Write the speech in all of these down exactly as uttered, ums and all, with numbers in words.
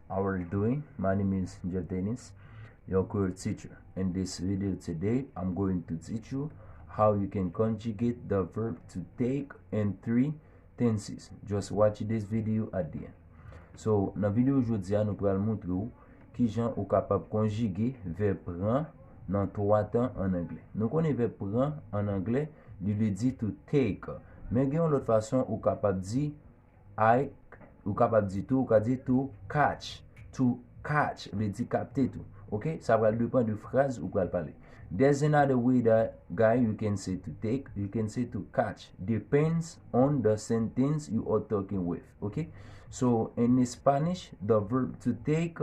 How are you doing? My name is Jeff Dennis, your Creole teacher. In this video today, I'm going to teach you how you can conjugate the verb to take in three tenses. Just watch this video at the end. So, nan videyo jodi a, nou pral montre w kijan ou kapab konjige vèb pran nan twa tan an anglè. Nou konnen vèb pran an anglè, li vle di to take. Men gen yon lòt fason ou kapab di I, ou kapab di tou, ou ka di to catch. To catch vle di kapte tou. Ok? Sa pral depann de fraz ou pral pale. There's another way that, guy, you can say to take, you can say to catch. Depends on the sentence you are talking with. Ok? So, in Spanish, the verb to take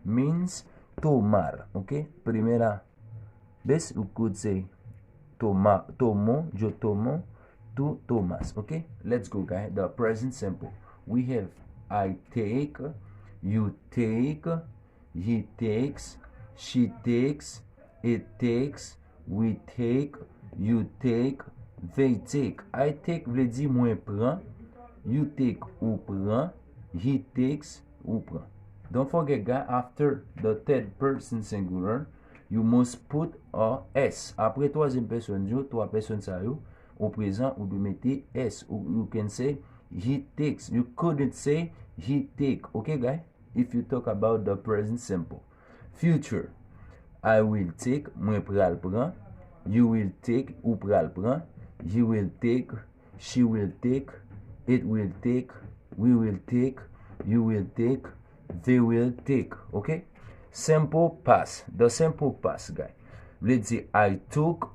means tomar. Ok? Primera vez, you could say toma, tomo, yo tomo, tú tomas. Ok? Let's go, guy. The present simple. We have I take, you take, he takes, she takes, it takes, we take, you take, they take. I take vle di mwen pran, you take ou pran, he takes ou pran. Don't forget, guy, after the third person singular, you must put a S. Apre twazyèm pèsòn yo, twa pèsòn sa yo, o prezan, ou dwe mete S. Ou, you can say, he takes. You couldn't say, he take. Ok, guy? If you talk about the present simple. Future. I will take, mwen pral pran. You will take, ou pral pran. He will take, she will take, it will take, we will take, you will take, they will take. Ok? Simple past. The simple past, guy. Vle di I took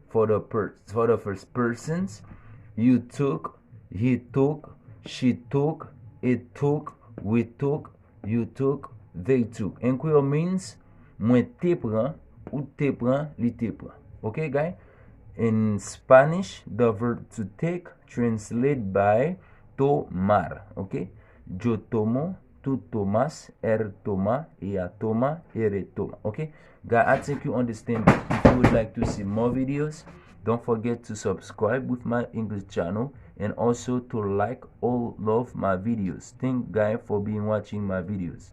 for the per, for the first persons. You took, he took, she took, it took, we took, you took, they took. In Creole means, mwen te pran, ou te pran, li te pran. Ok, guy? In Spanish, the verb to take translate by tomar. Ok? Yo tomo, tú tomas, él toma, ella toma, eres toma. Ok? Guy, I think you understand. If you would like to see more videos, don't forget to subscribe with my English channel and also to like all of my videos. Thank guy for being watching my videos.